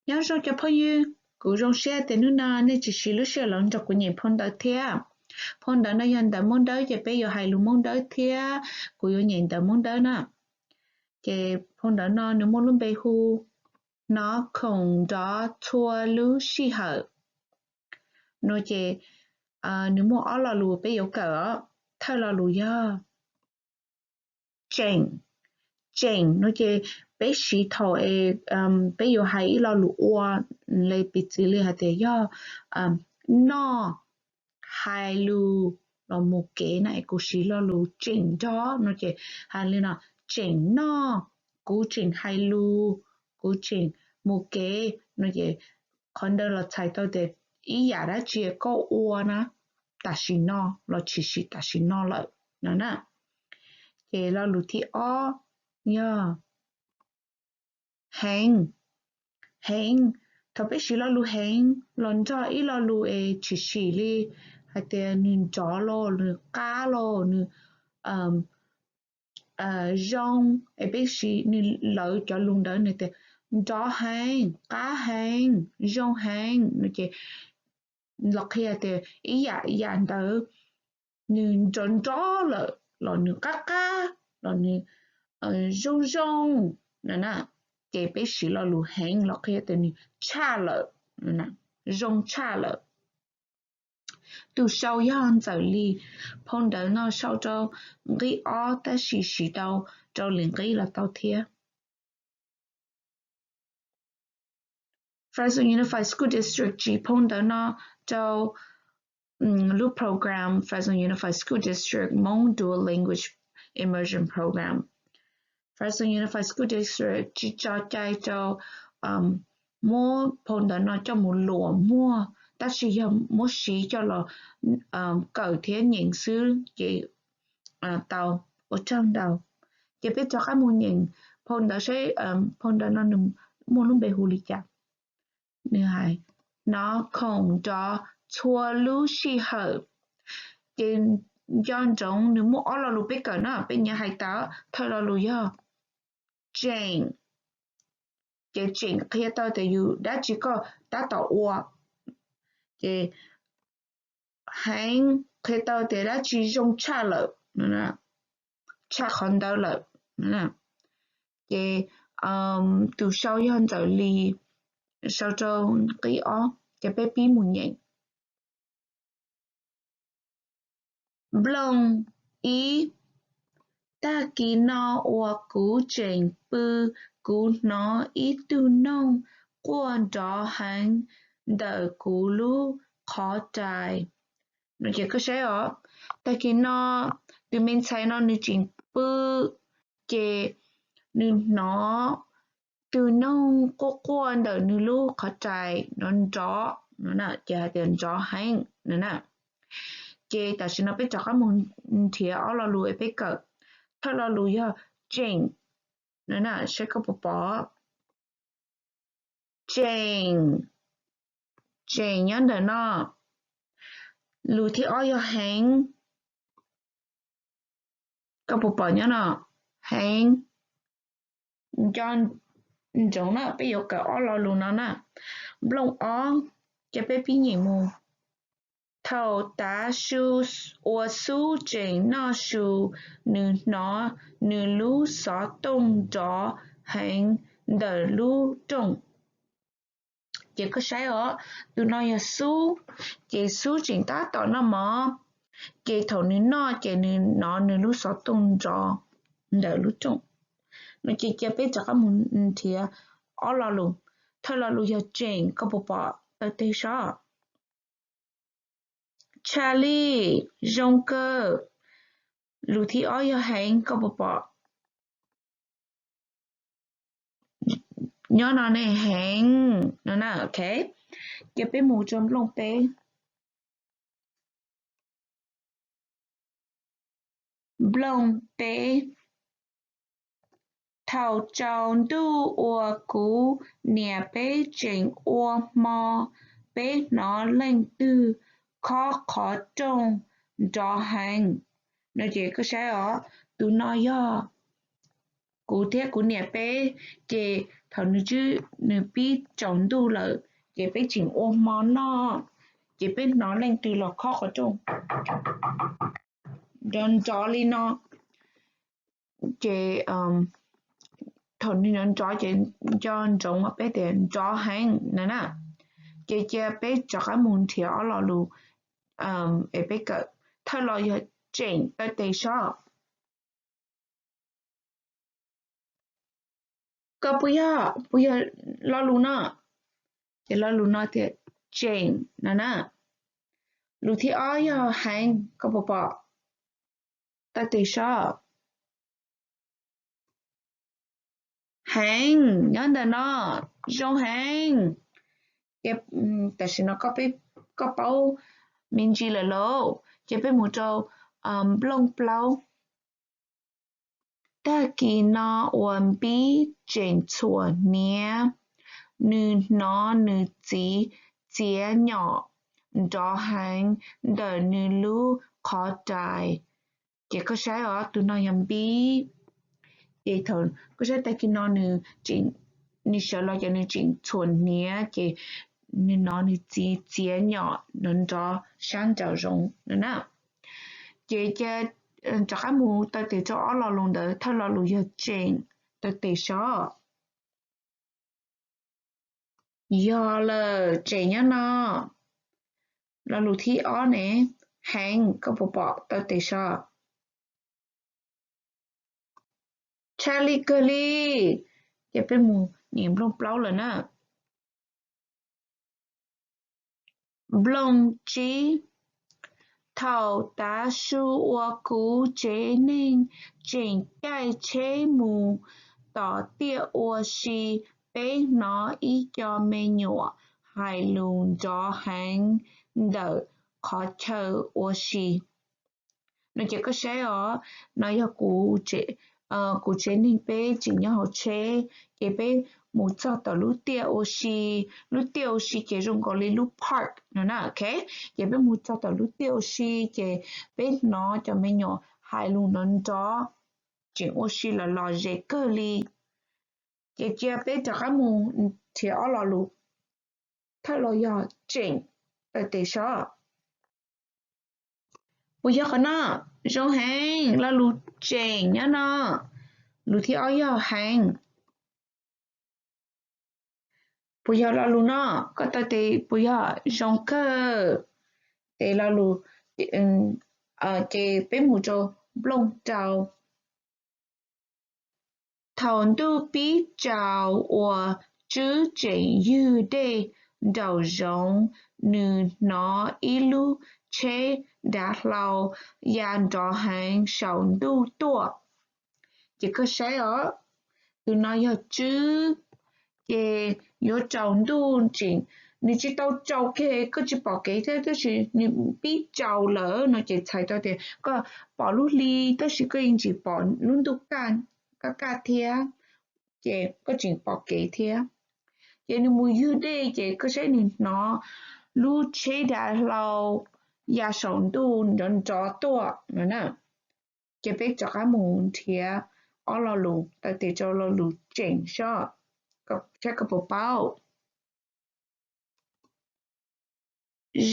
Nyob zoo cov phooj ywg, kuv zoo siab tias hnub no nej tseem siv lub sij hawm los nrog kuv nyeem phau ntawv thiab. Phau ntawv no yog ntawv Moob Dawb ces peb yuav hais lus Moob Dawb thiab kuv yuav nyeem ntawv Moob Dawb na. Ces phau ntawv no nws muaj lub npe hu Hnov khoom nrov txhua lub sij hawm no ces nws muaj ob lo lus peb yuav kawm os. Thawj lo lus yog tseem. Tseem no ces peb siv thaum es peb yuav hais ib lo lus ua, li piv txwv li hais tias yog noj, hais lus los mus kev na, kuv siv lo lus tseem nrov no ces hais li no, tseem noj, kuv tseem hais lus, kuv tseem mus kev no ces qhov ntawd los txhais tau tias ib yam dab tsi koj ua na, tam sim no los tshwm sim tam sim no lawm no na. Ces lo lus thib ob yog heev. Heev, thaum peb siv lo lus heev los nrog ib lo lus es tshwm sim li hais tias nws nrov los nws qab los nws zoo, es peb siv nws lawv cov lus ntawd nws tias nrov heev, qab heev, zoo heev no ces los qhia tias ib yam yam ntawd nws nrov nrov lawm los nws qab qab los nws zoo zoo na, ces peb siv lo lus heev los qhia tias nws tshaj lawm, zoo tshaj lawm. Tus sau yog Ntxawm Lis. Phau ntawv no sau rau nqi ob tab sis siv tau rau lwm nqi los tau thiab. Fresno Unified School District tsis phau ntawv no rau lub program Fresno Unified School District Hmong Dual Language Immersion Program. Fresno Unified School District tsis tso cai rau muab phau ntawv no coj mus luam muag, tab sis yog muab siv coj los kawm thiab nyeem xwb ces tau. Ua tsaug ntau. Ces peb rov qab mus nyeem phau ntawv saib phau ntawv no nws muaj lub npe hu li cas. Nws hais, hnov khoom nrov txhua lub sij hawm. Ces nco ntsoov nws muaj ob lo lus peb kawm na, peb nyiam hais tas thawj lo lus yog tseem. Ces tseem qhia tau tias yus dab tsi koj tab tom ua. Ces heev qhia tau tias dab tsi zoo tshaj lawm, tshaj qhov ntawd lawm. Ces tus sau yog Ntxawm Lis, sau rau nqi ob, ces peb pib mus nyeem. Nplooj ib, tag kis no uas kuv tseem pw, kuv hnov ib tug noog quaj nrov heev ntawm kuv lub qhov rais. No ces koj saib os, tag kis no tus me ntxhais no nws tseem pw, ces nws hnov tus noog quaj quaj ntawm nws lub qhov rais no nrov, ces hais tias nrov heev no na. Ces tam sim no peb rov qab mus nrhiav ob lo lus es peb kawm. Thawj lo lus yog tseem no na, saib koj puas pom. Tseem, tseem nyob ntawm no. Lus thib ob yog heev. Koj puas pom nyob no? Heev. Nco ntsoov na, peb yuav kawm ob lo lus no na. Nplooj ob, ces peb pib nyeem mus. Thaum tav su uas Xub tseem noj su, nws hnov nws lub xov tooj nrov heev ntawm lub rooj. Ces koj saib os, tus no yog Xub, ces Xub tseem tab tom noj mov, ces thaum nws noj ces nws hnov nws lub xov tooj nrov ntawm lub rooj. No ces cia peb rov qab mus nrhiav ob lo lus. Thawj lo lus yog tseem, koj puas pom taw teg sob? Tshaj lij, zoo kawg. Lus thib ob yog heev, koj puas pom? Nyob no ne, heev no na, ok. Ces peb mus rau nplooj peb. Nplooj peb, thaum tsaus ntuj uas kuv niam peb tseem ua hmo, peb hnov leej twg khob qhov rooj nrov heev. No ces koj saib os, tus no yog kuv thiab kuv niam peb, ces thaum nws, nws pib tsaus ntuj lawm, ces peb tseem ua hmo noj, ces peb hnov leej twg los khob qhov rooj nrov nrov li no, ces thaum nws nrov nrov ces nco ntsoov peb tias nrov heev no na, ces cia peb rov qab mus nrhiav ob lo lus es peb kawm. Thawj lo yog tseem taw tes sob. Koj puas yog, puas yog lo lus no? Ces lo lus no tias tseem no na. Lus thib ob yog heev, koj puas pom? Taw tes sob. Heev nyob ntawm no, zoo heev. Ces tam sim no koj paub me ntsis lawm lauj, ces peb mus rau nplooj plaub. Tag kis no uas Npib tseem txhuam hniav, nws hnov nws txiv txiav nyom nrov heev ntawm nws lub qhov rais. Ces koj saib os, tus no yog Npib. Ces thaum koj saib tag kis no nws, nws sawv los ces nws tseem txhuam hniav, ces nws hnov nws txiv txiav nyom nrov nrov sab nraum zoov no na. Ces cia rov qab mus taw tes rau ob lo lus ntawd, thawj lo lus yog tseem, taw tes sob. Yog lawm, tseem nyob no. Lo lus thib ob ne, heev, koj puas pom? Taw tes sob. Tshaj li kawg li. Ces peb mus nyem nplooj plaub lawm na. Nplooj tsib. Thaum tav su uas kuv tsev neeg tseem caij tsheb mus tom tiaj ua si, peb hnov ib co me nyuam hais lus nrov heev ntawm qhov chaw ua si. No ces koj saib os, no yog kuv tsev neeg peb tseem nyob hauv tsheb, ces peb mus txog tom lub tiaj ua si, lub tiaj ua si ces zoo nkaus li lub park no na, ok. Ces peb mus txog tom lub tiaj ua si ces peb hnov cov me nyuam hais lus nrov nrov, tseem ua si los lom zem kawg li. Ces cia peb rov qab mus nrhiav ob lo lus. Thawj lo yog tseem, taw tes sob. Puas yog qhov no? Zoo heev, lo lus tseem nyob no. Lus thib ob yog heev. Puas yog lo lus no? Koj taw tes puas yog? Zoo kawg. Ces lo lus, ces peb mus rau nplooj rau. Thaum ntuj pib tsaus uas Tswb tseem ywg dej nraum zoov, nws hnov ib lub tsheb dav hlau ya nrov heev saum ntuj tuaj. Ces koj saib os, tus no yog Tswb, ces yuav tsaus ntuj tseem, nws tsis tau tsaus kiag koj tsis pom kev thiab, tab sis nws pib tsaus lawm no ces txhais tau tias koj pom lub hli tab sis koj yeej tsis pom lub ntuj kaj kaj thiab, ces koj tseem pom kev thiab. Ces nws mus ywg dej ces koj saib nws hnov lub tsheb dav hlau ya saum ntuj nrov nrov tuaj no na. Ces peb rov qab mus nrhiav ob lo lus taw tes rau lo lus tseem sob, saib koj puas paub.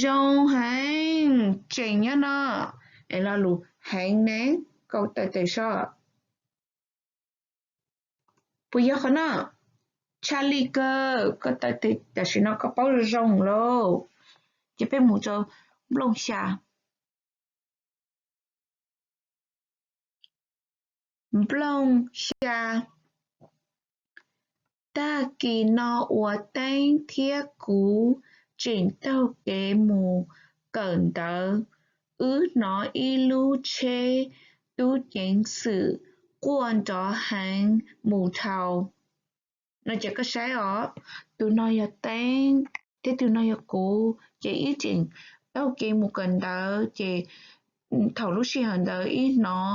Zoo heev, tseem nyob no. Es lo lus heev ne, koj taw tes sob. Puas yog qhov no? Tshaj li kawg, koj taw tes tam sim no koj paub zoo zoo lauj. Ces peb mus rau nplooj xya. Nplooj xya. Tag kis no uas Teeb thiab kuv tseem taug kev mus kawm ntawv, wb hnov ib lub tsheb tub ceev xwm quaj nrov heev mus dhau. No ces koj saib os, tus no yog Teeb thiab tus no yog kuv, ces ib tseem taug kev mus kawm ntawv, ces thaum lub sij hawm ntawd ib hnov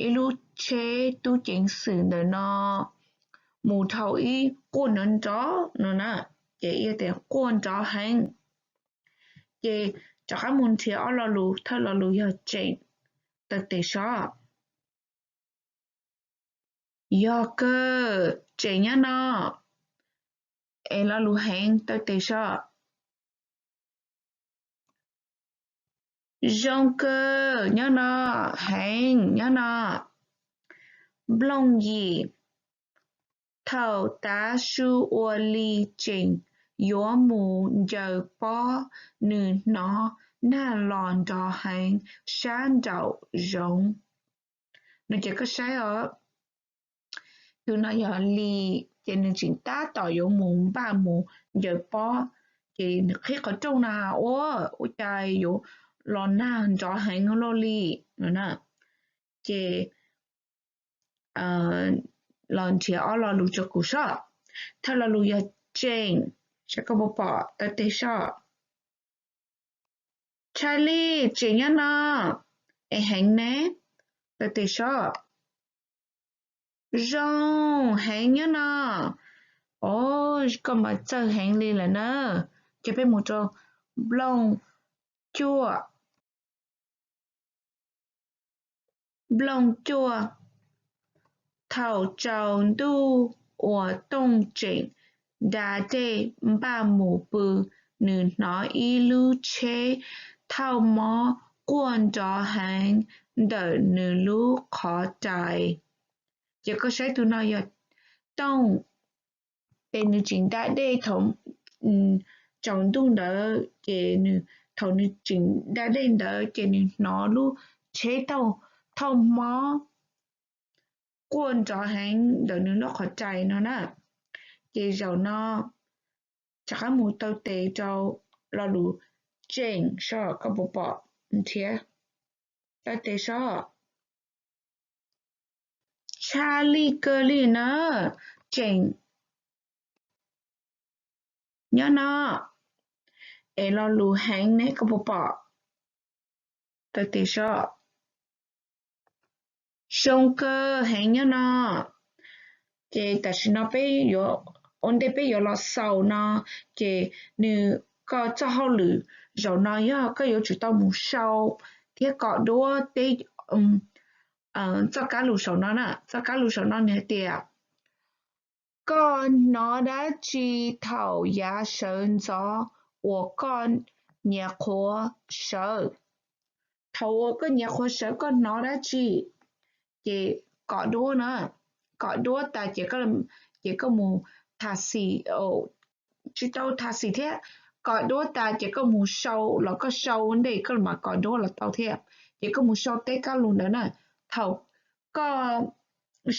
ib lub tsheb tub ceev xwm ntawm no mus dhau ib quaj nrov nrov no na, ces ib tias quaj nrov heev. Ces rov qab mus nrhiav ob lo lus, thawj lo lus yog tseem, taw tes sob. Yog kawg, tseem nyob no. Es lo lus heev, taw tes soj. Zoo kawg nyob no, heev nyob no. Nplooj yim. Thaum tav su ua li tseem yuav mus ncaws pob, nws hnov nag los nrov heev sab nraum zoov. No ces koj saib os, tus no yog li, ces nws tseem tab tom yuav mus npaj mus ncaws pob, ces nws qhib qhov rooj no, ua, ua cas yuav los nag nrov heev luaj li no na. Ces los nrhiav ob lo lus rau kuv soj. Thawj lo lus yog tseem, saib koj puas pom, taw tes soj. Tshaj li, tseem nyob no. Es heev ne, taw tes soj. Zoo, heev nyob no. Os, koj mas txawj heev li lawm na. Ces peb mus rau nplooj cuaj. Nplooj cuaj. Thaum tsaus ntuj uas Tooj tseem da dej npaj mus pw, nws hnov ib lub tsheb thauj mob quaj nrov heev ntawm nws lub qhov rais. Ces koj saib tus no yog Tooj, ces nws tseem da dej thaum tsaus ntuj ntawd, ces nws, thaum nws tseem da dej ntawd ces nws hnov lub tsheb thauj mob quaj nrov heev ntawm nws lub qhov rais no na. Ces zaum no rov qab mus taw tes rau lo lus tseem soj, koj puas pom, nrhiav, taw tes soj. Tshaj li kawg li na, tseem nyob no. Es lo lus heev ne, koj puas pom, taw tes soj. Zoo kawg, heev nyob no. Ces tam sim no peb yuav, ua ntej peb yuav los xaus no, ces nws, koj txoj hauj lwm zaum no yog koj yuav tsum tau mus sau thiab kom duab teb txoj kab lus saum no na. Txoj kab lus saum no nws hais tias, koj hnov dab tsi thaum yav sawv ntxov uas koj nyiav qhuav sawv? Thaum uas koj nyiav qhuav sawv koj hnov dab tsi? Ces kom duab na, kom duab tas ces, ces koj mus tha xim, tsis tau tha xim thiab, kom duab tas ces koj mus sau los koj sau ntej koj mam kom duab los tau thiab. Ces koj mus sau teb kab lus ntawd na, thaum koj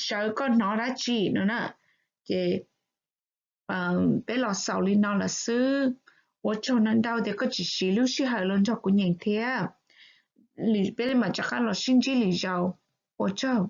sawv koj hnov dab tsi no na. Ces peb los xaus li no lawm xwb. Ua tsaug ntau ntau tias koj tseem siv lub sij hawm los nrog kuv nyeem thiab. Peb mam rov qab los sib ntsib lwm zaus. Ua tsaug.